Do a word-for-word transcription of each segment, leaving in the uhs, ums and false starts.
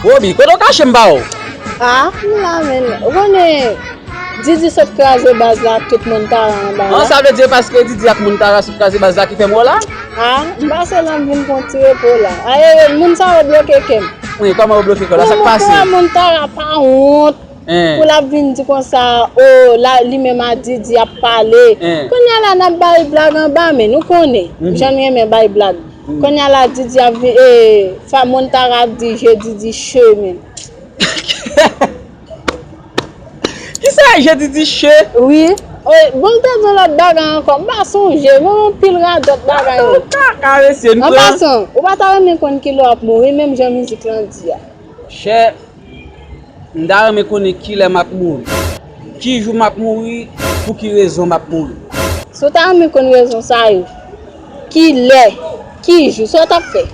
Robi, kote w kache m pa wè w? Ah, m la menm. Ou konnen Didi sot kraze baz la ak tout moun Tara anba la. An, sa vle di paske Didi ak moun Tara sot kraze baz la ki fè m wè w la? Ah, m pase la m vin pran ti repo la. Aye, moun sa yo bloke kè m. Wi, kòman yo bloke kè w la? Sa k pase? Pou moun Tara pa wont. Pou l ap vin di konsa, o, la, li menm a Didi ap pale. Kounye a la, n ap bay blag anba, men nou konnen, jan n renmen bay blag. Kounye a la, Didi ap vin, e, Famontara ap di, je Didi che, men. Kisa, je Didi che? Wi. Bon, m te di yon lòt bagay ankò, m pa sonje, men yon pil radòt bagay. An pasan, ou pa ta renmen konn kilè w ap mouri, menm jan mizik lan di a? Chè, m ta renmen konnen kilè m ap mouri. Ki jou m ap mouri, pou ki rezon m ap mouri. Si w ta renmen konn rezon sa yo, kilè, ki jou, sa w t ap fè?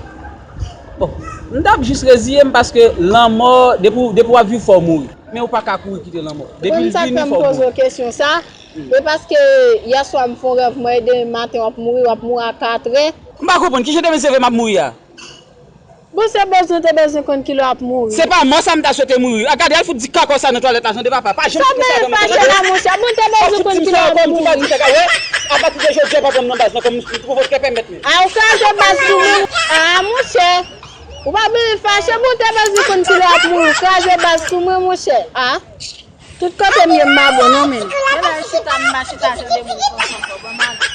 Bon, m t ap jis reziye m paske lanmò, depi w, depi w ap viv fò w mouri. Men ou pa ka kouri kite lanmò. Depi l vini fò w mouri. Ou konn sa k fè m poze w kesyon sa? E paske yèswa m fè yon rèv, m wè demen maten w ap mouri, w ap mouri a katrè. M pa konprann, kijan demen se vre m ap mouri a? Bon, se bezwen, te bezwen konn kilè w ap mouri. Se pa mò sa m ta swete mouri. A gade, al fout di kaka w sa nan twalèt la, jan de papa. Pa janm kite sa nan twalèt la. Sa m fache la, monchè. Bon, te bezwen konn kilè w ap mouri. Apati de jodi a, pa pran m nan baz nan kòm pwovokatè pèmèt men. A, ou kraze baz sou mwen. A, monchè. Ou pa bezwen fache, bon, te bezwen konn kilè w ap mouri. Ou kraze baz sou mwen, monchè. A. Tout kote m ye, m pa bon non, men. Lè l chita, m pa chita jan de moun konsa ankò, ban m ale.